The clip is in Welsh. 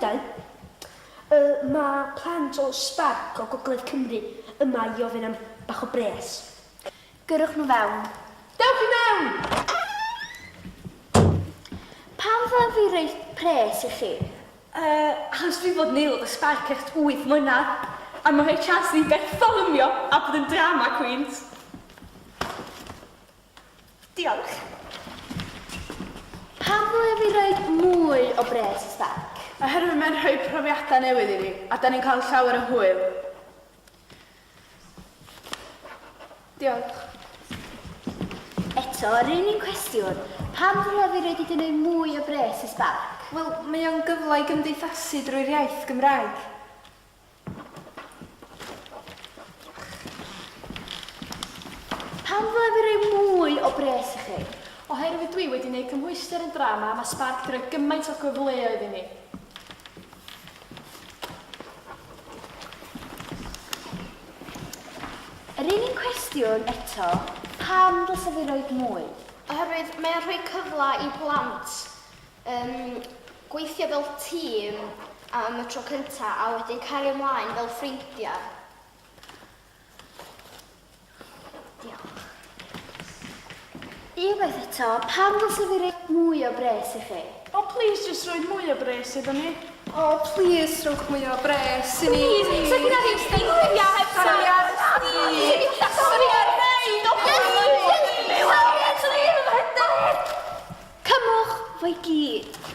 Llydain. Yy, mae plant o Sparc o Gogledd Cymru yma i ofyn am bach o bres. Gyrrwch nhw fewn. Dewch i mewn! Pam ddylen fi roi pres i chi? Yy, achos dwi fod yn aelod o Sparc ers wyth mlynedd, a mae'n rhoi chance i ni berfformio a bod yn drama queens. Diolch. Pam ddylen fi roi mwy o bres i Sparc? Oherwydd mae'n rhoi profiadau newydd i ni, a da ni'n cael llawer o hwyl. Diolch. Eto, yr un un cwestiwn, pam ddylai fi roi didynnu mwy o bres i Sparc? Wel, mae o'n gyfle i gymdeithasu drwy'r iaith Gymraeg. Pam ddylai fi roi mwy o bres i chi? Oherwydd dwi wedi neud cymhwyster yn drama, mae Sparc 'di rhoi gymaint o gyfleoedd i mi. Yr un un cwestiwn eto, pam dylse fi roid mwy? Oherwydd mae o'n rhoi cyfle i blant yym gweithio fel tîm am y tro cynta a wedyn cario mlaen fel ffrindia. Diolch. Unwaith eto, pam ddylse fi roi mwy o bres i chi? O plîs jyst rhoi mwy o bres iddon ni. O plîs rhowch mwy o bres i ni. Plîs, sa gynna fi ffrindia heb Sori ar y stryd. Sori ar neud o plîs. Cymwch fo i gyd.